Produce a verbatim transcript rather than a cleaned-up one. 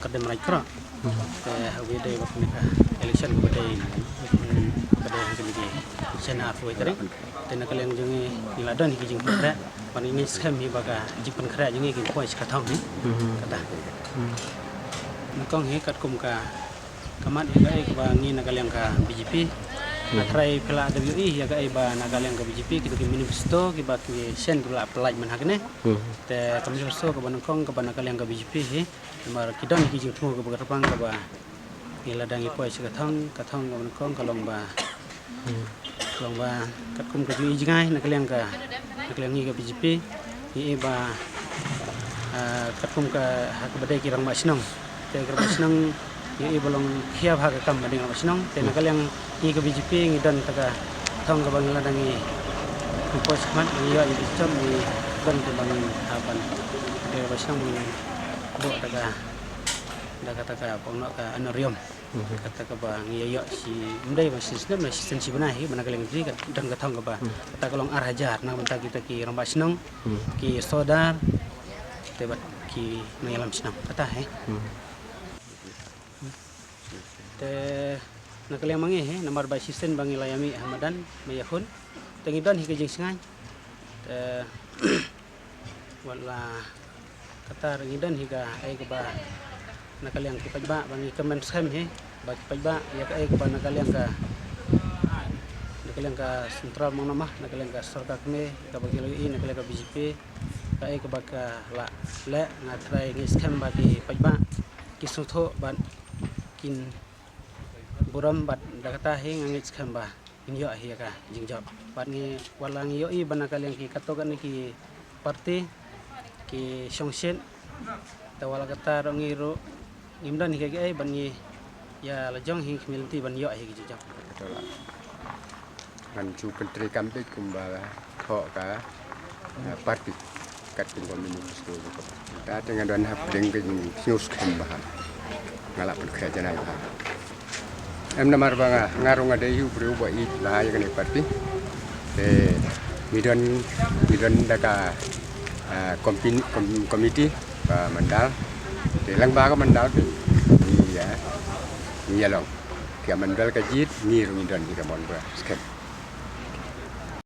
Ka dei mraid krok. Te ha wei dei ba kane ka election ka ba dei, mm, ba dei ha kane ka sien arphew wei tarik. Te na ka liang jong ngi ngi la don hi ka jingpynkhreh. Ban ngi skhem hi ba ka jingpynkhreh jong ngi kin poi sha ka thong hi. Kata. Nyngkong hi katkum ka, ka mat hi ka ei kaba ngi na ka liang ka B J P. Nga trai phi la da ïohi ïa ka ei ba na ka liang ka B J P kito ki manifesto kiba ki sien kiba la pynlait man ha kane. Te ka manifesto kaba nyngkong kaba na ka liang ka B J P hi. Namar ki don ki jingthmu kaba kyrpang kaba ngi lada ngi poi sha ka thong, ka thong kaba nyngkong ka long ba, ka long ba katkum ka jingïohi jngai na ka liang ka, na ka liang ngi ka B J P. Ngi ïohi ba, ah, katkum ka ha kaba dei ki rangbah shnong. Te ki rangbah shnong ngi ïohi ba long khia bha ka kam ba dei rangbah shnong. Te na ka liang ngi ka B J P ngi don ta ka thong kaba ngi lada ngi poi sha khmat ngi ïoh ïa ka jingchop ngi don te ba ngi hap ban dei rangbah shnong ngi buh ta ka da kata ka pong noh ka honorarium. Kata kaba ngi ïoh shi, ym dei ba shi snem, shi snem shi bnai hi ba na ka liang ka B J P ka don ka thong kaba kata ka long ar hajar na ka bynta kita ki rangbah shnong, ki sordar, te bad ki nongïalam shnong kata hi. Te na ka liang ma ngi hi namar ba shi sien ba ngi la ïa mih ha madan ma ïa hun. Te ngi don hi ka jingsngain. Te wat la kata ngi don hi ka ei kaba na ka liang ki paidbah ba ngi kmen skhem hi ba ki paidbah ïa ka ei kaba na ka liang ka, na ka liang ka central mong namar na ka liang ka sorkar kmie kaba ngi la ïohi na ka liang ka B J P ka ei kaba ka la leh. Nga trai ngi skhem ba ki paidbah ki sngewthuh bad kin burom bad da kata hi nga ngeit skhem ba ngin ïoh hi ïa ka jingjop. Bad ngi wat la ngi ïohi ba na ka liang ki katto katne ki party ki shongshit. Te wat la kata ruh ngi ruh ngim don hi ka ei bad ngi ïa la jong hi khmih lynti ban ïoh hi ka jingjop. Ngan shu pyntreikam beit kumba thoh ka, eh, party. Katkum ka manifesto jong ka. Ta te nga don hapdeng ka jingsngewskhem bha. Nga la pynkhreh janai bha. Em namar ba nga, nga ruh nga dei u briew ba ïeit bha ïa kane party. Te ngi don, ngi don da ka, ah, kompi-, kom-, komiti ba mandal. Te lang ba ka mandal te ngi ïa, ngi ïa long. Ka mandal ka jied ngi ruh ngi don hi ka mon ba skhem.